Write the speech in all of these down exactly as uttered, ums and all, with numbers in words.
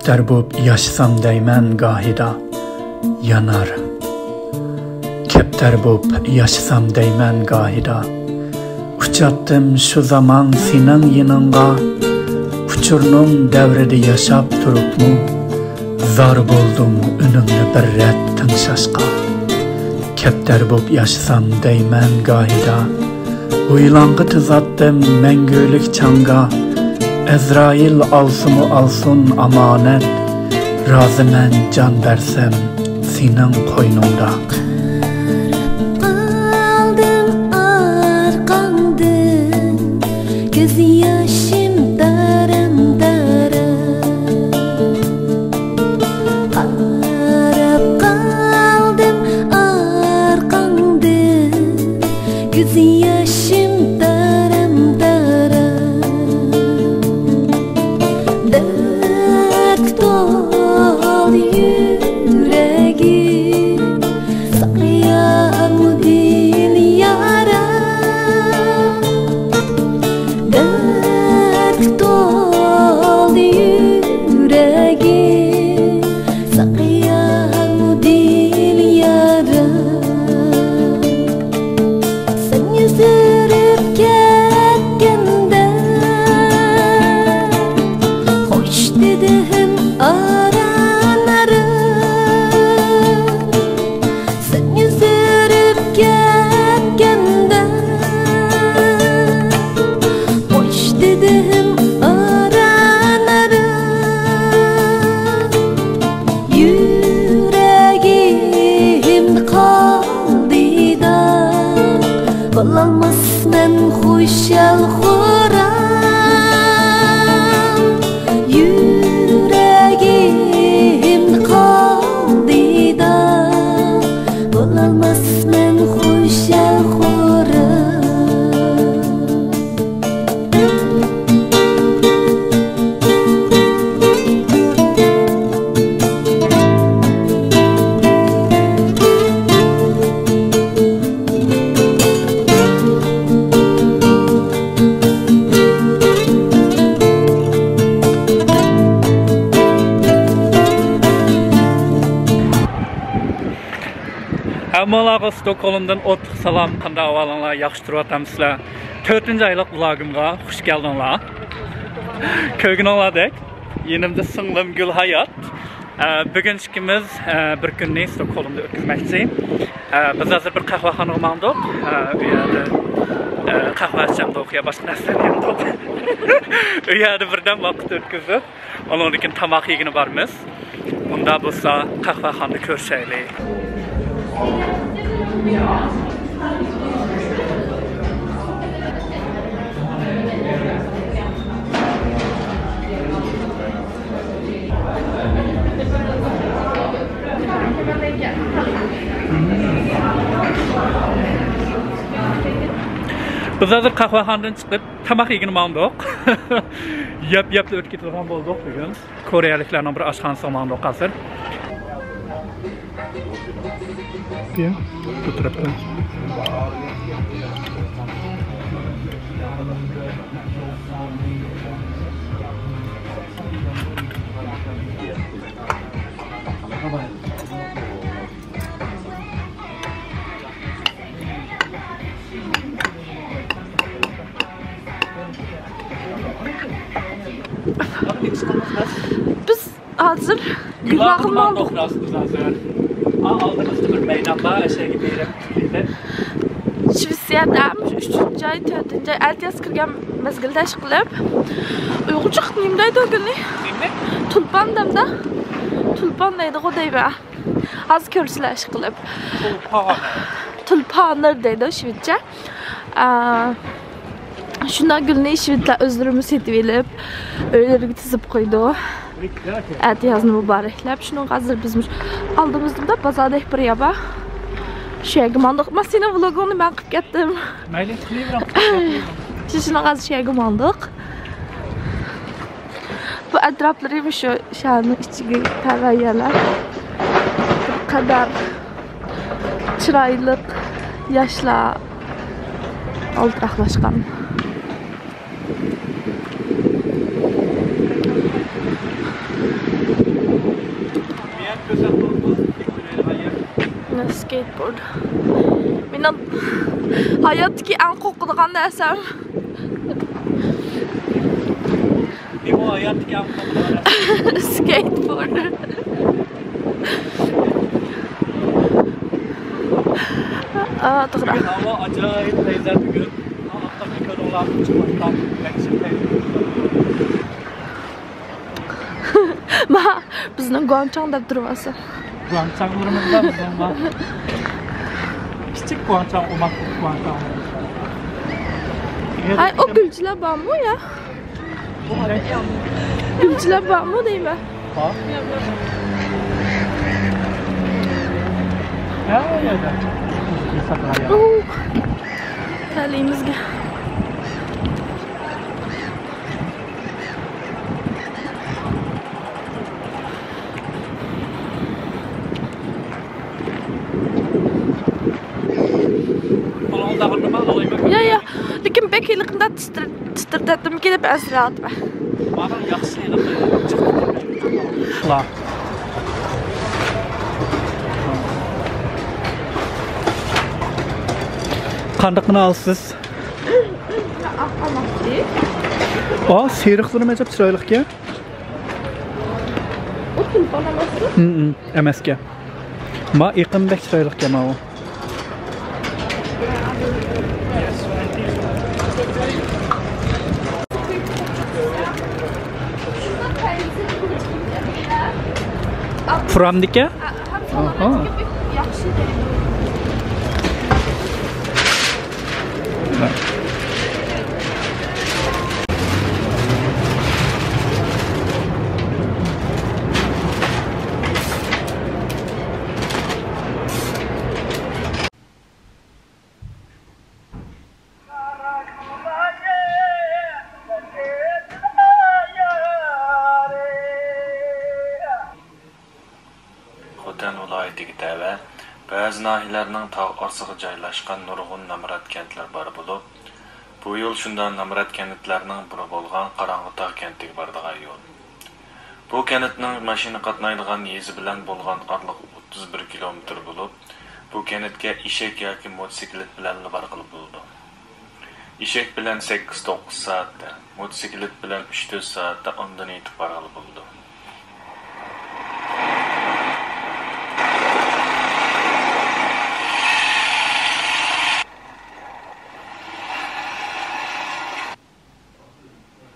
كەپتەر بوپ ياشىسام دەيمەن گاھىدا، يانار. كەپتەر بوپ ياشىسام دەيمەن گاھىدا. ئۇچاتتىم شۇ زامان سېنىڭ يېنىڭغا، ئۇچۇرنىڭ دەۋرىدە ياشاپ تۇرۇپمۇ، زار بولدۇم ئۈنۈڭنى بىر رەت تىڭشاشقا. كەپتەر بوپ ياشىسام دەيمەن گاھىدا. ھويلاڭغا تىزاتتىم مەڭگۈلۈك چاڭگا، ئەزرائىل ئالسىمۇ ئالسۇن ئامانەت، رازىمەن جان بەرسەم سېنىڭ قوينۇڭدا. قاراپ قالدىم ئارقاڭدىن، كۆز ياشىم دارام-دارام. قاراپ قالدىم ئارقاڭدىن، كۆز ياشىم دارام-دارام. دەرد تولدى يۈرەككە، ساقىيارمۇ دىل يارا. دەرد تولدى يۈرەككە، ساقىيارمۇ دىل يارا. سەن يۈزۈرۈپ كەتكەندە، خوش دېدىم ئاران-ئاران. سەن يۈزۈرۈپ كەتكەندە، خوش دېدىم ئاران-ئاران. يۈرەكىمدە قالدى داغ، بولالماسمەن خۇشال-خۇرام. يۈرەكىمدە قالدى داغ، بولالماسمەن خۇشال-خۇرام. ھەممىڭلارغا ستوكھولمدىن ئوتلۇق سالام. قانداق ئەھۋالىڭلار؟ ياخشى تۇرۇۋاتامسىلەر؟ تۆتىنچى ئايلىق ۋلوگىمغا خۇش كەلدىڭلار. كۆرگىنىڭلاردەك، يېنىمدا سىڭلىم گۈلھايات. ئە، بۈگۈن ئىككىمىز، ئە، بىر كۈننى ستوكھولمدا ئۆتكۈزمەكچى. ئە، بىز ھازىر بىر قەھۋەخانىغا ماڭدۇق. ئە، ئۇ يەردە، ئە، قەھۋە ئىچەمدۇق يا باشقا نەرسىلەرنى يەمدۇق. ئۇ يەردە بىردەم ۋاقىت ئۆتكۈزۈپ، ئۇنىڭدىن كېيىن تاماق يېگىلى بارىمىز. ئۇنداق بولسا، قەھۋەخانىدا كۆرۈشەيلى. بىز ھازىر قەھۋەخانىدىن چىقىپ، تاماق يېگىلى ماڭدۇق. يەپ-يەپلا ئۆتۈپ كېتىدىغان بولدۇق بۈگۈن. كورېيەلىكلەرنىڭ بىر ئاشخانىسىغا ماڭدۇق ھازىر. بۇ تەرەپتىن. بىز ھازىر گۈلباغقا ماڭدۇق. راست، بىز ھازىر. ئا، ئالدىمىزدا بىر مەيدان بار، ئەشەگە بېرىپ كېتىپ. شىۋېتسىيەدە مۇشۇ ئۈچىنچى ئاي، تۆتىنچى ئاي، ئەتىياز كىرگەن مەزگىلدە ئىشقىلىپ، ئۇيغۇرچە نېمە دەيدۇ گۈلنى؟ نېمە؟ تۇلپان دەمدە. تۇلپان دەيدىغۇ دەيمەن. ھازىر كۆرسىلەر ئىشقىلىپ. تۇلپان. تۇلپانلار دەيدۇ شىۋېتچە. ئا، شۇنداق گۈلنى شىۋېتلەر ئۆزلىرىمۇ سېتىۋېلىپ، ئۆيلىرىگە تىزىپ قويىدۇ. ئەتىيازنى مۇبارەكلەپ، شۇنىڭغا ھازىر بىز مۇشۇ ئالدىمىزدا بازاردەك بىر يەر بار. شۇ يەرگە ماڭدۇق. مەن سېنىڭ ۋلوگۇڭنى مەن قىلىپ كەتتىم. مەيلى، قىلىۋېرىڭ. شۇ، شۇنىڭغا ھازىر شۇ يەرگە ماڭدۇق. بۇ ئەتراپلىرى مۇشۇ شەھەرنىڭ ئىچىگە تەۋە يەرلەر. بىر قەدەر چىرايلىق ياشلار ئولتۇراقلاشقان. سكېيتبورد. مېنىڭ ھاياتتىكى ئەڭ قورقىدىغان نەرسەم. مېنىڭ ھاياتتىكى ئەڭ قورقىدىغان نەرسەم. سكېيتبورد. ئا، توغرا. بۈگۈن ھاۋا ئاجايىپ لەززەت بۈگۈن. ئاپتاپنى كۆرۈڭلار، چىقىۋاتقان. ما، بىزنىڭ گۇاڭچاڭ دەپ تۇرۇۋالسا. گۇاڭچاڭلىرىمىز بار بىزنىڭ بار. كىچىك گۇاڭچاڭ، ئوماق گۇاڭچاڭ. ھاي، ئۇ گۈلچىلەر بارمۇ يا؟ گۈلچىلەر بارمۇ دەيمەن. بار. ھەممە يەردە. ئۇ، تەلىيىمىزگە. يا، يا. لېكىن بەك ھېلىقىندا تىتىر-، تىتىردەتتىم كېلىپ ئەنسىرەۋاتىمەن. مانا ياخشى ھېلىقى. قاندىقىنى ئالىسىز؟ ئا، سېرىقلىرىمۇ ئەجەب چىرايلىقكەن. ئۇ تۇلپار ئەمەسمۇ؟ ھىم، ھىم، ئەمەسكەن. ما، ئېقىم بەك چىرايلىقكەن ماۋۇ. پۇرامدىكەن؟ ئاھا. خوتەن ۋىلايىتىگە تەۋە بەزى ناھىيەلەرنىڭ تاغ ئارىسىغا جايلاشقان نۇرغۇن نامرات كەنتلەر بار بولۇپ، بۇ يول شۇنداق نامرات كەنتلەرنىڭ بىرى بولغان قاراڭغۇتاغ كەنتىگە بارىدىغان يول. بۇ كەنتنىڭ ماشىنا قاتنايدىغان يېزا بىلەن بولغان ئارىلىقى ئوتتۇز بىر كىلومېتىر بولۇپ، بۇ كەنتكە ئېشەك ياكى موتوسىكلىت بىلەنلا بارغىلى بولىدۇ. ئېشەك بىلەن سەككىز توققۇز سائەتتە، موتوسىكلىت بىلەن ئۈچ تۆت سائەتتە ئاندىن ئېيتىپ بارغىلى بولىدۇ.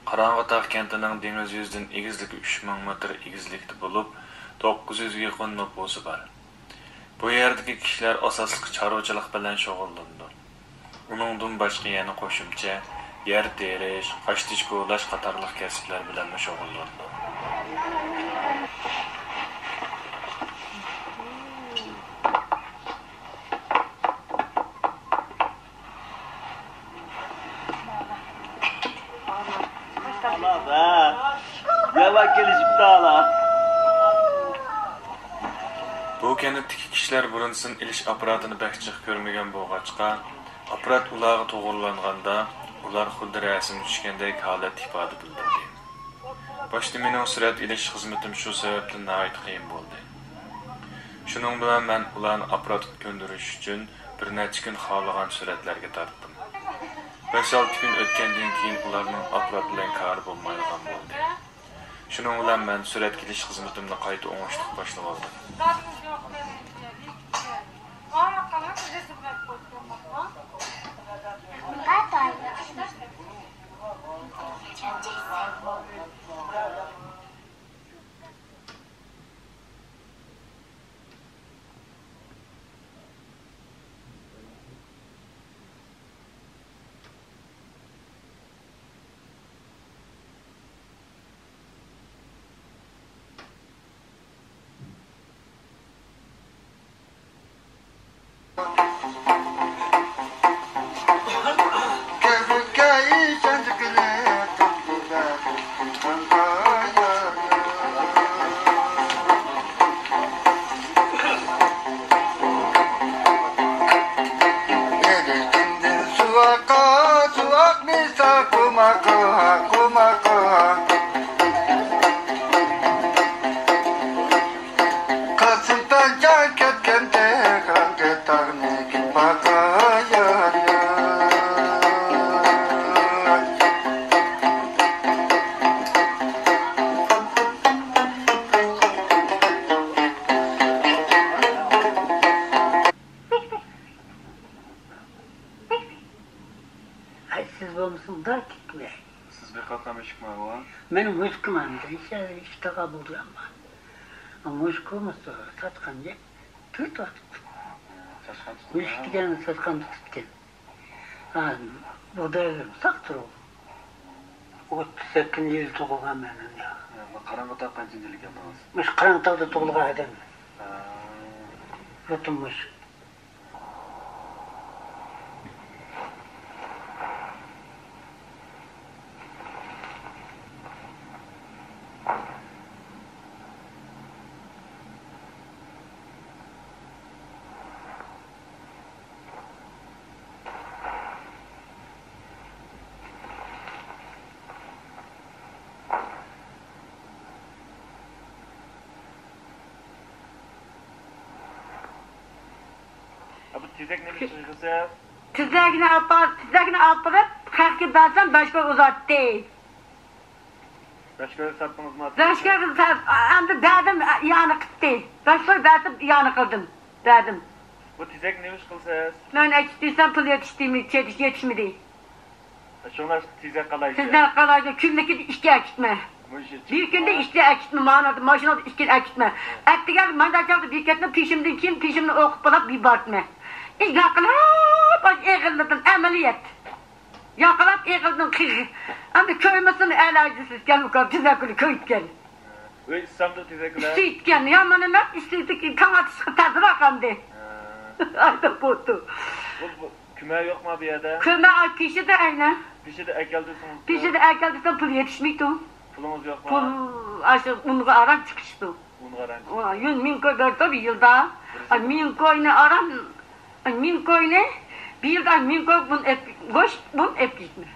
قاراڭغۇتاغ كەنتىنىڭ دېڭىز يۈزىدىن ئېگىزلىكى ئۈچ مىڭ مېتىر ئېگىزلىكتە بولۇپ، توققۇز يۈزگە يېقىن نوپۇسى بار. بۇ يەردىكى كىشىلەر ئاساسلىقى چارۋىچىلىق بىلەن شۇغۇللىنىدۇ. ئۇنىڭدىن باشقا يەنە قوشۇمچە يەر تېرىش، قاشتېشى كولاش قاتارلىق كەسىپلەر بىلەنمۇ شۇغۇللىنىدۇ. بۇ كەنتتىكى كىشىلەر بۇرۇنسىن ئېلىش ئاپپاراتىنى بەك جىق كۆرمىگەن بولغاچقا، ئاپپارات ئۇلارغا توغرىلانغاندا، ئۇلار خۇددى رەسىمگە چۈشكەندەك ھالەتتە ئىپادە بىلدۈردى. باشتا مېنىڭ سۈرەت ئېلىش خىزمىتىم شۇ سەۋەبتىن ناھايىتى قىيىن بولدى. شۇنىڭ بىلەن مەن ئۇلارنى ئاپپاراتقا كۆندۈرۈش ئۈچۈن بىر نەچچە كۈن خالىغان سۈرەتلەرگە تارتتىم. بەش-ئالتە كۈن ئۆتكەندىن كېيىن ئۇلارنىڭ ئاپپارات بىلەن كارى بولمايدىغان بولدى. شۇنىڭ بىلەن مەن سۈرەتكە ئېلىش خىزمىتىمنى قايتا ئوڭۇشلۇق باشلىۋالدىم. مەن مۇشۇ كوماندا ئىككى تاغا بولدۇم. مۇشۇ كوماندا ساتقان گەپ تۆت ۋاقىت. مۇشۇ دېگەن ساتقان تۇتۇپتىكەن. ھا، بۇغدايلىرىم ساق تۇرۇپ. ئوتتۇز سەككىزىنچى يىلى تۇغۇلغان مەن ئەمدى. قاراڭغۇتاغ قانچىنچى يىلى كەلدىڭىز؟ مۇشۇ قاراڭغۇتاغدا تۇغۇلغان ئادەم. ھا. يۇرتۇم مۇشۇ. بۇ تېزەك نېمە ئۈچۈن يىغىسىز؟ تېزەكنى ئاپار، تېزەكنى ئاپىرىپ، خەقكە بەرسەم، بەش كوي ئۇزاتتى. بەش كوي ساتتىڭىزمۇ؟ بەش كوي سات-، ئەمدى بەردىم، يانى قىلدى. بەش كوي بەردىم، يانى قىلدىم. بەردىم. بۇ تېزەك نېمە ئىش قىلىسىز؟ مەن ئەكىتىۋېتسەم، پۇل يېتىشتىمۇ، يېتىش-، يېتىشمىدى. شۇڭلاشقا تېزەك قالايسىز. تېزەك قالايدۇ، كۈنلۈكىدە ئىككى ئەكىتمە. بىر كۈندە ئىككى ئەكىتمە، مانادا ماشىنىدا ئىككى ئەكىتمە. ئەتىگەن مايدا چاغدا بېكەتنى پېشىمدىن كېيىن پېشىمنى ئوقۇپ بولاپ يۈبەرتمە. ئىش ياقىلاپ ئېغىرلىدىم، ئەمەلىيەت. ياقىلاپ ئېغىلدىن قىغ. ئەمدى كۆيمىسىنى ئەلاجىسىز ئىكەن، ئۇكام تېزەكلى كۆيۈتكەن. ئۆي ئىسسامدۇ تېزەكلەر؟ ئىسسىيدىكەن، يامان ئەمەس، ئىسسىيدىكەن، تاڭ ئاتىشقا تەزراق ئەمدى. ھە. ئايدا بولدى. بۇ، بۇ كۆمە يوقما بۇ يەردە؟ كۆمە، ئاي، پېشىدە ئەينە. پېشىدە ئەكەلدۈرسىڭىز. پېشىدە ئەكەلدۈرسەم پۇل يېتىشمەيدۇ. پۇلىڭىز يوقما؟ پۇل، ئاشۇ ئۇنغا ئاران چىقىشتۇ. ئۇنغا ئاران چىقىشتۇ. ئۇ، يۈز مىڭ كوي بەردى بۇ يىلدا. بىر يىلدا. ئاي، مىڭ كوينى ئاران مىڭ كوينى، بىر يىلدا مىڭ كوي بۇن ئېپ-، گۆش بۇن ئېپ كەتمە.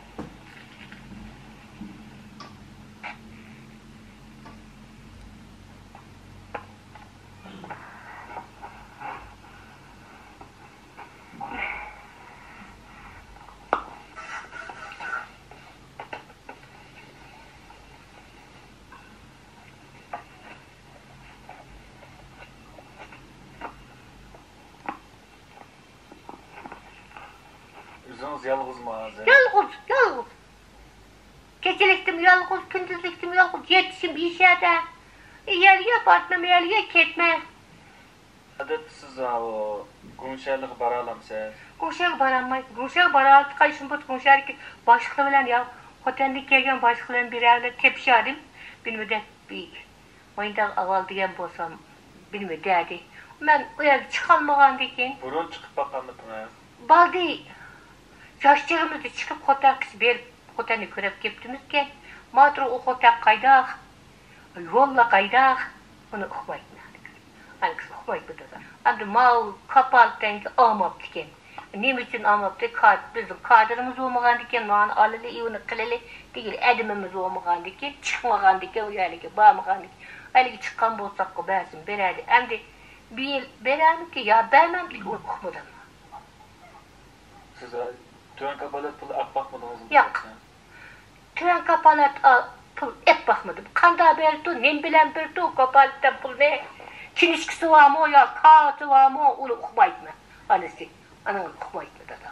ئۆزىڭىز يالغۇزمۇ ھازىر؟ يالغۇز، يالغۇز. كېچىلىكتىمۇ يالغۇز، كۈندۈزلۈكتىمۇ يالغۇز. يېتىشىم بىر يەردە. يەرگە بارمايمەن، يەرگە كەتمەن. ئادەتتە سىز، ئاۋۇ، گۇڭشەنلىگە بارالامسىز؟ گۇڭشەنگە بارالمايمەن. گۇڭشەنگە بارالىدىغان ئىشىم بولسا، گۇڭشەندىكى باشلىقلار بىلەن يا خوتەندىن كەلگەن باشلىقلار بىلەن بىرەر بىلەن تېپىشاردىم. بىلمىدىم. ماينداغ ئاۋال دېگەن بولسام، بىلمە دەدى. مەن ئۇ يەرگە چىقالمىغاندىكىن. بۇرۇن چىقىپ باققانمىدىڭىز؟ بالدى. ياش چېغىمىزدا چىقىپ خوتەنگىچە بېرىپ، خوتەننى كۆرۈپ كەپتىمىزكەن. ماتۇر ئۇ خوتەن قايداق؟ يوللا قايداق؟ ئۇنى ئۇقمايتتىم. ئانىكىسى ئۇقمايتتى دادا. ئەمدى ماۋۇ كاپالىتەنگە ئالماپتىكەن. نېمە ئۈچۈن ئالماپتۇ؟ كا-، بىزنىڭ كادىرىمىز بولمىغاندىكىن، مانا ئالىلى، ئۇنى قىلىلى دېگىلى ئادىمىمىز بولمىغاندىكىن، چىقمىغاندىكىن، ئۇ يەرلىككە بارمىغاندىكىن، ھېلىگە چىققان بولساققۇ بەرسىمۇ بېرەردى. ئەمدى بۇ يىل بېرەرمىكىن يا بەرمەمدىكىن، ئۇنى ئۇقمىدىم. سىز، ئە، تۆۋەن كاپالەت پۇلى ئاپ باقمىدىڭىزمۇ؟ ياق. تۆۋەن كاپالەت ئا-، پۇل ئېپ باقمىدىم. قانداق بېرىدۇ، نېمە بىلەن بېرىدۇ كاپالەتتىن پۇلنى؟ كىنىشكىسى بارمۇ يا كارتى بارمۇ، ئۇنى ئۇقمايتتىم. ئانىسى، ئانىڭ ئۇقمايتتى دادا.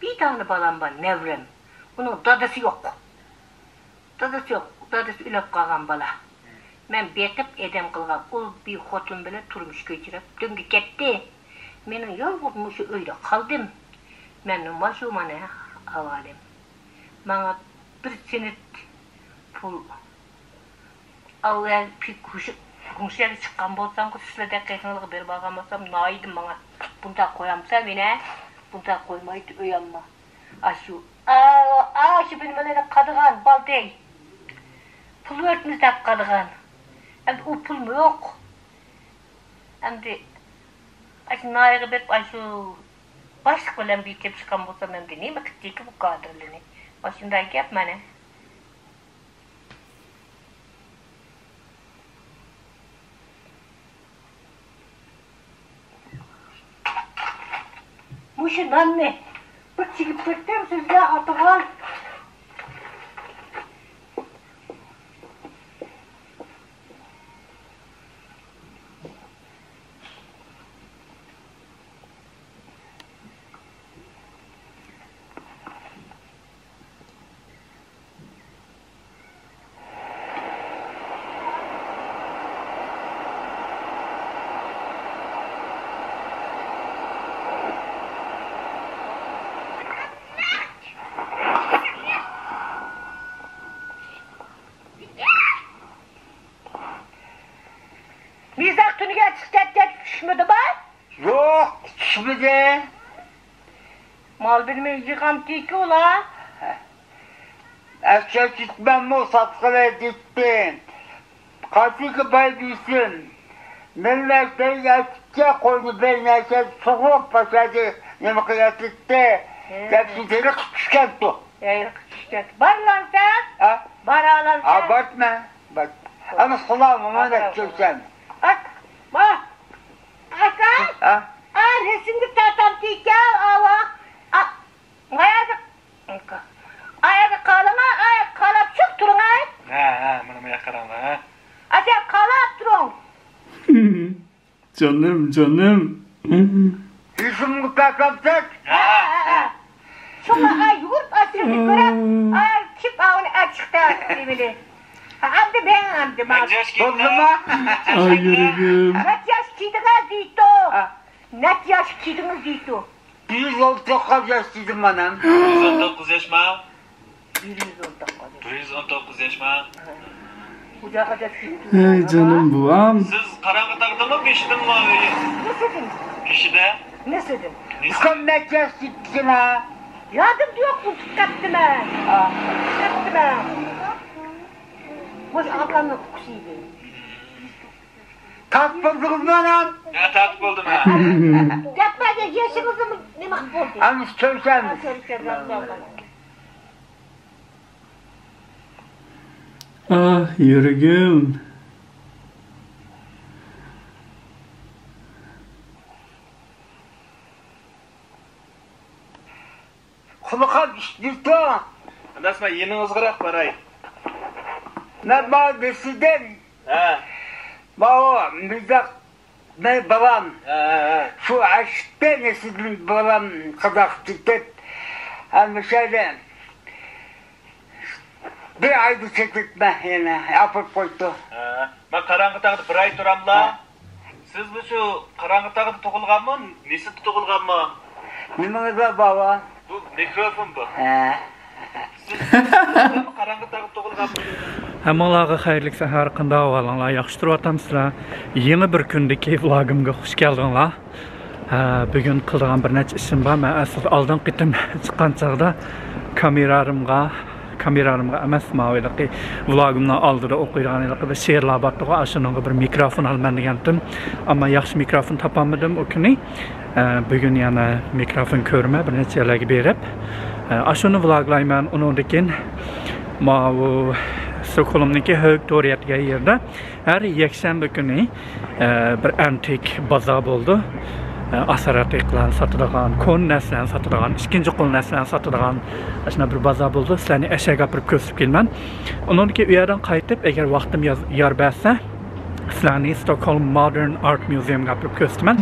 بىر دانە بالام بار، نەۋرەم. ئۇنىڭ دادىسى يوق. دادىسى يوق، دادىسى ئۆلۈپ قالغان بالا. مەن بېقىپ ئادەم قىلغان، ئۇ بىر خوتۇن بىلەن تۇرمۇش كۆچۈرۈپ، دۆڭگە كەتتى. مېنىڭ يالغۇز مۇشۇ ئۆيدە قالدىم. مەنمۇ مانا شۇ مانا ئاۋارەم. ماڭا بىر سېنىت پۇل. ئاۋۋال گۇڭشەنگە چىققان بولسام، سىلەردەك قېرىڭلارغا بېرىپ ئالغان بولسام، ناھايىتى ماڭا بۇنداق قويامسەن مېنى، بۇنداق قويمايتتى ئۆيەممۇ. ئاشۇ، ئا-، ئاشۇ بىلمىلەرنى قادىغان بالدەي. پۇل بېرىمىز دەپ قادىغان. ئەمدى ئۇ پۇلمۇ يوق. ئەمدى ئاشۇ ناھىيەگە بېرىپ، ئاشۇ باشلىق بىلەن بىر كېلىپ چىققان بولسام، ئەمدى نېمە قىلىپتىكى بۇ كادىرلىرىنى؟ ئاشۇنداق گەپ مانا. مۇشۇ ناننى بىر چىگىپ كەتسەم سىزگە ئاتىغان. كۈنىگە چىقىپ كەتكەن چۈشمىدىما؟ يوق، چۈشمىدى. مال بىلمەي يىغامتىكى ئۇلار. ئەسكەر كېتىپ مەنمۇ ساتقىلى دېيتتىم. قاچىكى باي دېسۇن. مىللەت بەرگەچكە قوينى بىر نەرسە سوغۇپ باشلىدى. نېمە قىلىۋاتىدى؟ ھە. دەپ سىزنى چۈشكەنتۇ. ھېلىقى چۈشكەنتۇ. بارلامسەن؟ ھە؟ بارالامسەن؟ ھە، بارتمەن. بار. ئەمما سالام، مانا كەلسەم. ئاك، ما. ئاكا. ھە؟ ئا، رەسىمگە تارتامتىكەن، ئاۋا. ئا، مايادا. ئاياغدا قالىما، ئاي، قالاپ شۇق تۇرۇڭاي. ھە، ھە، مانا ماياققا قاراڭلار، ھە. ئاجا، قالاپ تۇرۇڭ. جانىم، جانىم. يۈزۈمگە پەكەمسەك؟ ھە، ھە، ھە. شۇڭا ئاي يۇرت ئاچىلدى كۆرۈپ، ئاي كىپ ئاۋۇنى ئەچىقتە دېمىدى. ئەمدى بەڭ، ئەمدى مال. نەچچە ياش كىيدىڭ؟ بولدىما؟ ئاي يۈرىكىم. نەچچە ياش كىيدىڭىز دېيتتۇ. ھە. نەچچە ياش كىيدىڭىز دېيتتۇ. بىر يۈز ئون توققۇز ياش دېدىم مانا. بىر يۈز ئون توققۇز ياشما؟ بىر يۈز ئون توققۇز. بىر يۈز ئون توققۇز ياشما؟ ئۇجاققا دەپ كېتىپتۇ. ئەي جانىم بوۋام. سىز قاراڭغۇ تاغدىمۇ، بېشىدىمۇ؟ نېسىدىن. بېشىدا؟ نېسىدىن. ئۇكام نەچچە ياش دېدىكىنا؟ يادىمدا يوق، ئۇنتۇپ قاپتىمەن. ئا. ئۇنتۇپ قاپتىمەن. مۇشۇ ئاكامنىڭ ئۇكىسى ئىدى. تارتىپ بولدىڭىزمۇ ئانام؟ ھە، تارتىپ بولدۇم، ھە. گەپلەرگە يېشىڭىزنىمۇ نېمە قىلىپ بولدى؟ ئەمدى كۆرۈشەرمىز. ھە، كۆرۈشەرمىز. ئاھ، يۈرىكىم. قۇلىقىم ئىشلىتىڭ. ئاداش، مەن يېنىڭىزغىراق باراي. مەن ماۋۇ نېسىدىن. ھە. ماۋۇ مىزاق، مەن بالام. ھە، ھە، ھە. شۇ ئەشىقتە نېسىدىن بالام قازاق كېتىپ، ھەمىشە بىر ئايدا كېتىپمەن يەنە، ئاپىرىپ قويدۇ. ھە. مەن قاراڭغۇ تاغدا بىر ئاي تۇراملا. ھە. سىز مۇشۇ قاراڭغۇ تاغدا تۇغۇلغانمۇ، نېسىدە تۇغۇلغانمۇ؟ نېمىڭىز بار، بابا؟ بۇ مىكروفون بۇ. ھە. سىز قاراڭغۇ تاغدا تۇغۇلغانمۇ؟ ھەممىڭلارغا خەيرلىك سەھەر، قانداق ئەھۋالىڭلار؟ ياخشى تۇرۇۋاتامسىلەر؟ يېڭى بىر كۈندىكى ۋلوگىمغا خۇش كەلدىڭلار. ھە، بۈگۈن قىلىدىغان بىر نەچچە ئىشىم بار. مەن ئەسلىدە ئالدىنقى قېتىم چىققان چاغدا كامېرارىمغا، كامېرارىمغا ئەمەس، ماۋۇ ھېلىقى ۋلوگىمنىڭ ئالدىدا ئوقۇيدىغان ھېلىقى بىر شېئىرلار بارتتىغۇ، ئاشۇنىڭغا بىر مىكروفون ئالىمەن دېگەنتىم. ئەمما ياخشى مىكروفون تاپالمىدىم ئۇ كۈنى. ھە، بۈگۈن يەنە مىكروفون كۆرىمەن، بىر نەچچە يەرلەرگە بېرىپ. ھە، ئاشۇنى ۋلوگلايمەن. ئۇنىڭدىن كېيىن ماۋۇ ستوكھولمدىكى ھۆگ تورى دېگەن يەردە ھەر يەكشەنبە كۈنى، ئە، بىر ئەنتىك بازار بولىدۇ. ئە، ئاسارئاتىقلارنى ساتىدىغان، كونا نەرسىلەرنى ساتىدىغان، ئىككىنچى قول نەرسىلەرنى ساتىدىغان ئاشۇنداق بىر بازار بولىدۇ. سىلەرنى ئەشەگە ئاپىرىپ كۆرسىتىپ كېلىمەن. ئۇنىڭدىن كېيىن ئۇ يەردىن قايتىپ، ئەگەر ۋاقتىم ياز-، يار بەرسە، سىلەرنى ستوكھولم مودېرن ئارت مۇزېيۇمغا ئاپىرىپ كۆرسىتىمەن.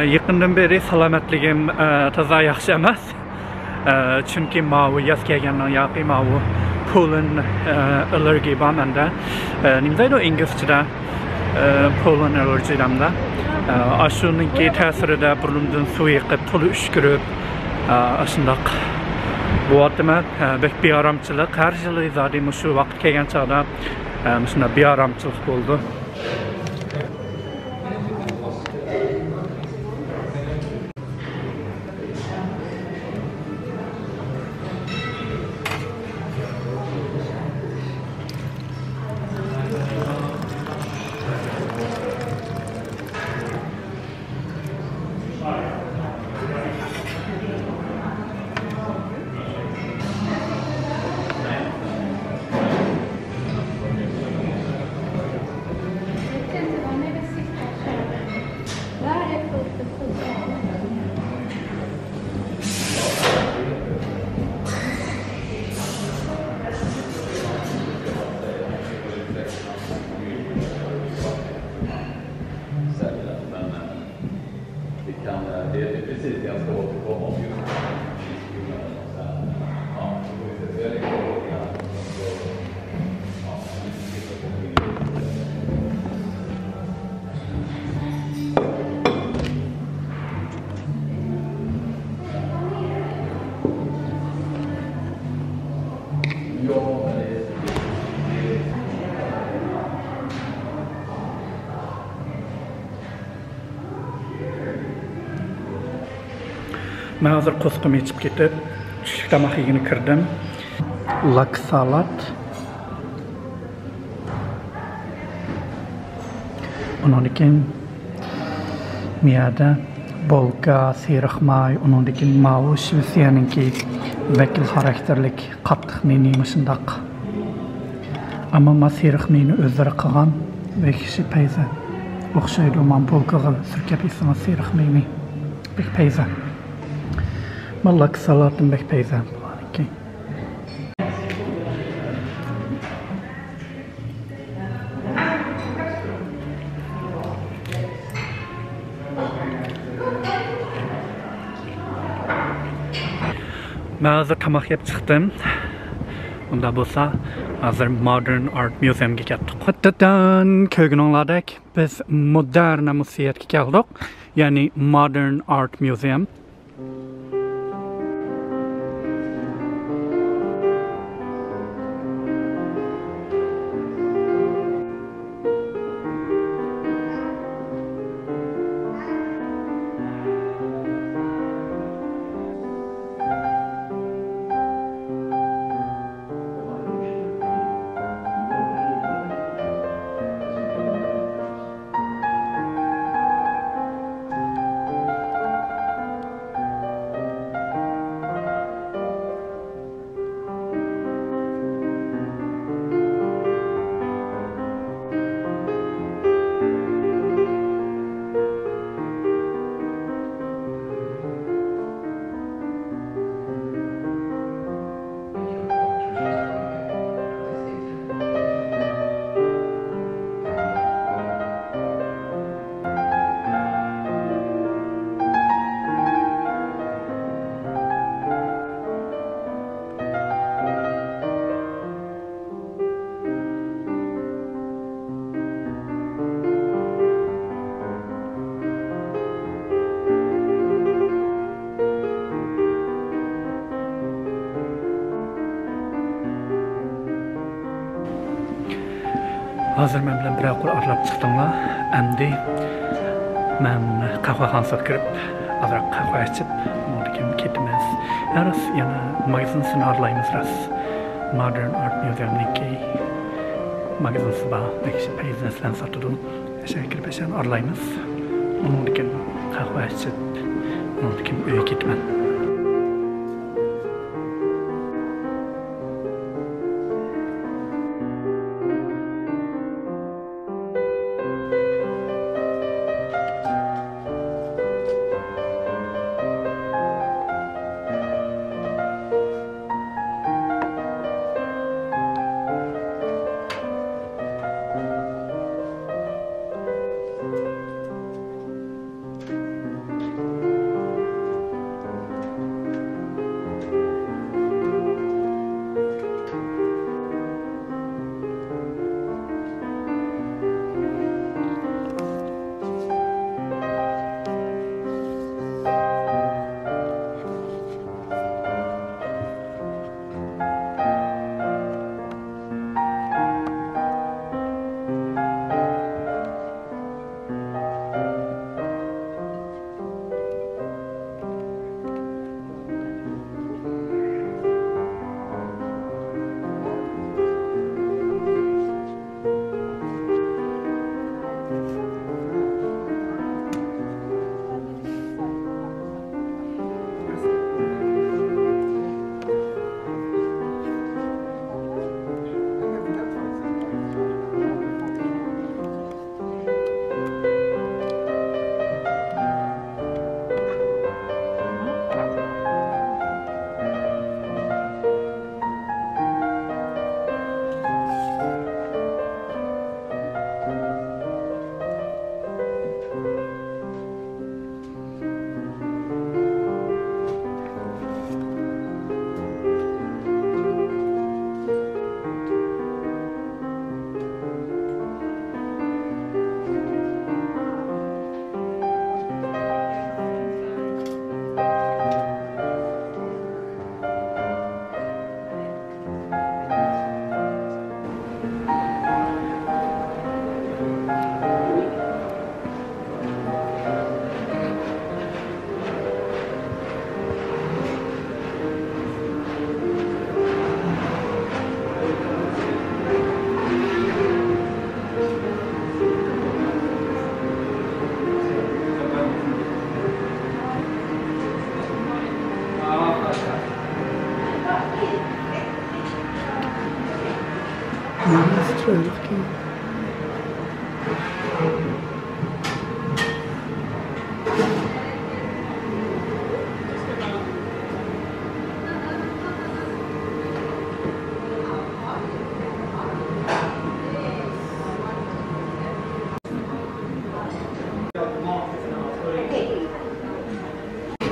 يېقىندىن بېرى سالامەتلىكىم، ئە، تازا ياخشى ئەمەس. ئە، چۈنكى ماۋۇ ياز كەلگەننىڭ ياقى ماۋۇ پوللېن، ئە، ئاللېرگى بار مەندە. ئە، نېمە دەيدۇ ئىنگلىزچىدە؟ ئە، پوللېن ئاللېرگى دەمدە. ئە، ئاشۇنىڭكى تەسىرىدە بۇرنۇمدىن سۇ ئېقىپ، تولا ئۈشكۈرۈپ، ئە، ئاشۇنداق بولۇۋاتىمەن. ئە، بەك بىئارامچىلىق. ھەر يىلى زادى مۇشۇ ۋاقىت كەلگەن چاغدا، ئە، مۇشۇنداق بىئارامچىلىق بولىدۇ. مەن ھازىر قورسىقىم ئېچىپ كېتىپ، چۈشلۈك تاماق يېگىلى كىردىم. لاك سالات. ئۇنىڭدىن كېيىن مىيادە بولكا، سېرىق ماي، ئۇنىڭدىن كېيىن ماۋۇ شىۋېتسىيەنىڭكى ۋەكىل خاراكتېرلىك قاتتىق نېنى مۇشۇنداق. ئەمما ما سېرىق مېيىنى ئۆزلىرى قىلغان ۋەھشىي پەيزى. ئوخشايدۇ، ما بولكىغا سۈركەپ يېسىڭىز سېرىق مېيىنى. بەك پەيزى. ما لاك سالاتتىن بەك پەيزى بۇلارنىڭكى. مەن ھازىر تاماق يەپ چىقتىم. ئۇنداق بولسا، ھازىر مودېرن ئارت مۇزېيۇمغا كەتتۇق. تاتان، كۆرگىنىڭلاردەك، بىز مودېرن مۇزېيغا كەلدۇق، يەنى مودېرن ئارت مۇزېيۇم. ھازىر مەن بىلەن بىرەر قۇر ئارىلاپ چىقتىڭلار. ئەمدى مەن قەھۋەخانىسىغا كىرىپ، ئازراق قەھۋە ئىچىپ، ئۇنىڭدىن كېيىن كېتىمىز. ھە راست، يەنە ماگىزىنسىنى ئارىلايمىز راست. مودېرن ئارت مۇزېيۇمنىڭكى ماگىزىنسى بار، نەقىشە پەيزى نەرسىلەرنى ساتىدۇ. ئەشەگە كىرىپ ئەشەنى ئارىلايمىز. ئۇنىڭدىن كېيىن قەھۋە ئىچىپ، ئۇنىڭدىن كېيىن ئۆيگە كېتىمەن.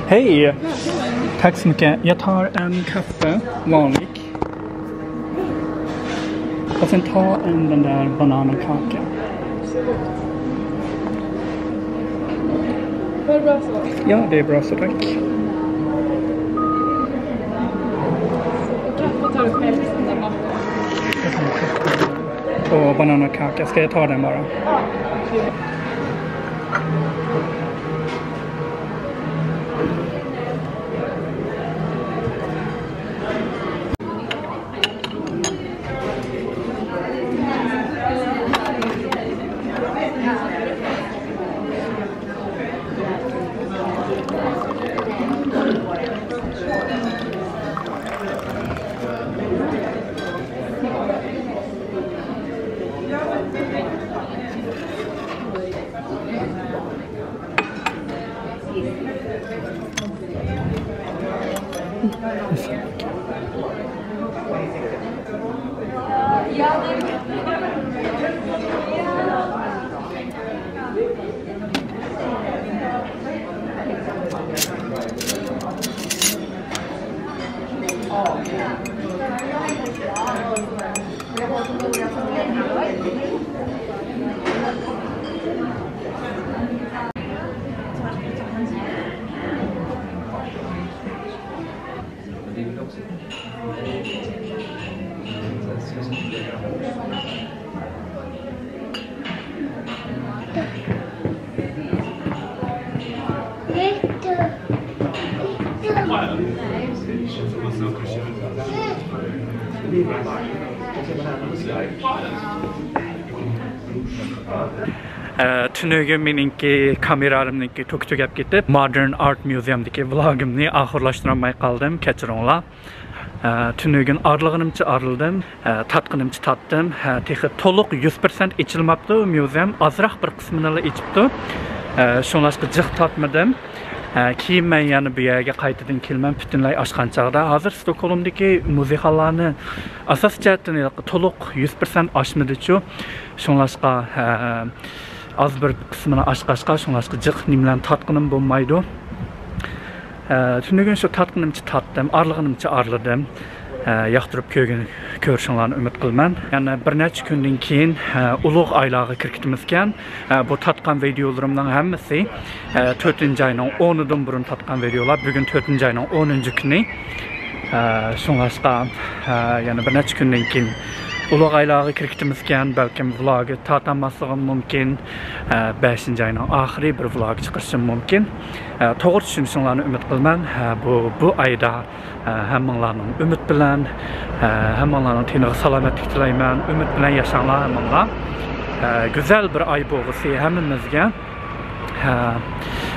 Hej! Tack så mycket. Jag tar en kaffe, vanlig. Och sen ta en den där banan och kaka. Var det bra så? Ja, det är bra så, tack. Och kaffe tar du själv sen där bakom. Och banan och kaka. Ska jag ta den bara? ئە، تۈنۈگۈن مېنىڭكى كامېرالىرىمنىڭكى توكى تۈگەپ كېتىپ، مودېرن ئارت مۇزېيۇمدىكى ۋلوگىمنى ئاخىرلاشتۇرالماي قالدىم، كەچۈرۈڭلار. ئە، تۈنۈگۈن ئارىلىغىنىمچە ئارىلىدىم، ئە، تارتقىنىمچە تارتتىم. ئە، تېخى تولۇق يۈز پىرسەنت ئېچىلماپتۇ مۇزېيۇم، ئازراق بىر قىسمىنىلا ئېچىپتۇ. ئە، شۇڭلاشقا جىق تارتمىدىم. ئە، كېيىن مەن يەنە بۇ يەرگە قايتىدىن كېلىمەن، پۈتۈنلەي ئاچقان چاغدا. ھازىر ستوكھولمدىكى مۇزېيخانىلارنى ئاساسىي جەھەتتىن تولۇق يۈز پىرسەنت ئاچمىدىچۇ. شۇڭلاشقا، ئە، ئاز بىر قىسمىنى ئاچقاچقا، شۇڭلاشقا جىق نېمىلەرنى تارتقىنىم بولمايدۇ. ئە، تۈنۈگۈن شۇ تارتقىنىمچە تارتتىم، ئارىلىغىنىمچە ئارىلىدىم. ئە، ياقتۇرۇپ كۆرگەن، كۆرۈشۈڭلارنى ئۈمىد قىلىمەن. يەنە بىر نەچچە كۈندىن كېيىن، ئە، ئۇلۇغ ئايلارغا كىرىپ كېتىمىزكەن. ئە، بۇ تارتقان ۋىدېئولىرىمنىڭ ھەممىسى، ئە، تۆتىنچى ئاينىڭ ئونىدىن بۇرۇن تارتقان ۋىدېئولار. بۈگۈن تۆتىنچى ئاينىڭ ئونىنچى كۈنى. ئە، شۇڭلاشقا، ئە، يەنە بىر نەچچە كۈندىن كېيىن ئۇلۇغ ئايلارغا كىرىپ كېتىمىزكەن. بەلكىم ۋلوگ تارتالماسلىقىم مۇمكىن. ئە، بەشىنچى ئاينىڭ ئاخىرى بىر ۋلوگ چىقىرىشىم مۇمكىن. ئە، توغرا چۈشىنىشىڭلارنى ئۈمىد قىلىمەن. ئە، بۇ، بۇ ئايدا، ئە، ھەممىڭلارنىڭ ئۈمىد بىلەن، ئە، ھەممىڭلارنىڭ تېنىغا سالامەتلىك تىلەيمەن. ئۈمىد بىلەن ياشاڭلار ھەممىڭلار. ئە، گۈزەل بىر ئاي بولغۇسى ھەممىمىزگە. ئە،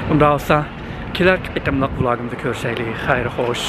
ئۇنداق بولسا، كېلەركى قېتىملىق ۋلوگىمىزدا كۆرۈشەيلى. خەير خوش.